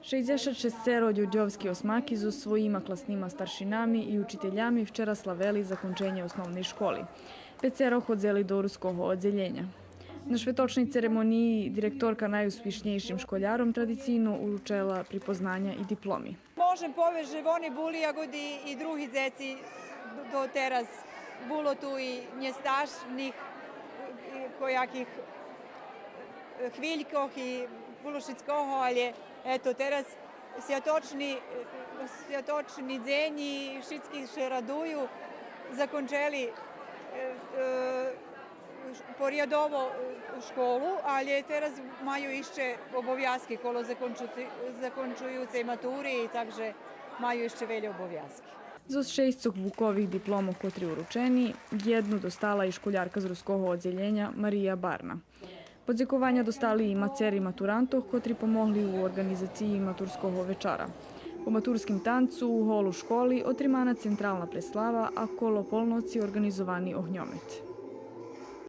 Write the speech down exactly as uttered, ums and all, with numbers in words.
Шейдзешат шесцеро дюрдьовски осмаки зоз своїма класнима старшинами и учителями вчера славели законченє основней школи. Пецеро ходзели до руского оддзелєня. На шветочней церемониї директорка найуспишнєйшим школяром традицийно уручела припознаня и дипломи. Можем повесц же вони були, як и, и други дзеци дотераз, було ту и нєсташних, и кояких, е, хвилькох и було шицкого, але ето тераз святочни, е, святочни дзень и шицки ше радую, закончели, е, е, порядово, е, школу, але тераз маю ище обовязки коло закончуци-, закончуюцей матури, так же маю ище вельо обовязки. Зоз шейсцох вукових дипломох котри уручени, єдну достала и школярка з руского оддзелєня Мария Барна. Подзекованя достали и мацери матурантох котри помогли у орґанизациї матурского вечара. По матурским танцу у голу школи отримана централна преслава, а коло полноци орґанизовани огньомет.